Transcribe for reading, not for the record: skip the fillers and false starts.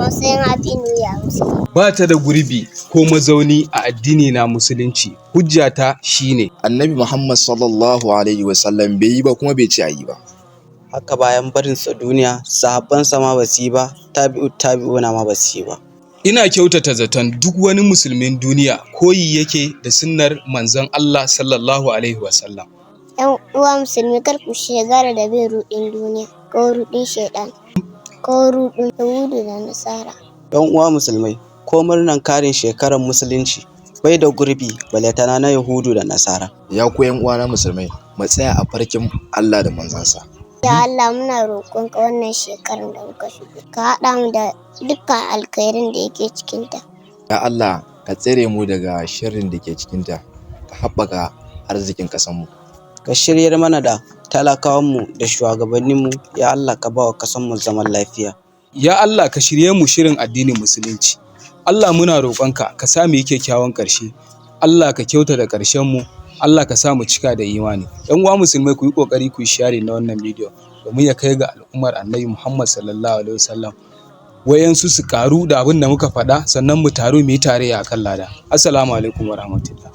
Matsayin Happy New Year a Musulunci? Ba ta da gurbi ko mazauni a addini na Musulunci. Hujjata shine: Annabi Muhammad Sallallahu Alaihi Wasallam bai yi ba, kuma bai ce a yi ba. Haka bayan barinsa duniya, sahabbansa ma ba su yi ba, tabi'ut tabi'una ma ba su yi ba. Ina kyautata zaton duk wani musulmin duniya koyi yake da sunnar Manzon Allah Sallallahu Alaihi Wasallam. 'Yan uwa Musulmi, kar ku shagala da bin ruɗin duniya ko ruɗin shaiɗan ko ruɗin Yahudu da Nasara. 'Yan uwa Musulmai, ko murnan karin shekarar Musulunci bai da gurbi, balantana na Yahudu da Nasara. Ya ku 'yan uwana Musulmai, mu tsaya a tafarkin Allah da manzansa. Ya Allah, muna roƙonka, wannan shekarar da muka shigo, ka haɗa mu da dukkan alkhairin da yake cikinta. Ya Allah, ka tsare mu daga sharrin da ke cikinta, ka haɓaka arzikin ƙasarmu. Ka shiryar mana da talakawanmu da shugabanninmu. Ya Allah, ka ba wa ƙasarmu zaman lafiya. Ya Allah, ka shirye mu shirin addinin Musulunci. Allah, muna roƙonka ka sa mu yi kyakkyawan ƙarshe. Allah, ka kyautata ƙarshen mu. Allah, ka sa mu cika da imani. 'Yan uwa Musulmai, ku yi ƙoƙari ku yi share na wannan bidiyo domin ya kai ga al'ummar Annabi Muhammad Sallallahu Alaihi Wasallam. Wayansu su ƙaru da abin da muka faɗa, sannan mu taru mu yi tarayya akan lada. Assalamu alaikum wa rahmatullah.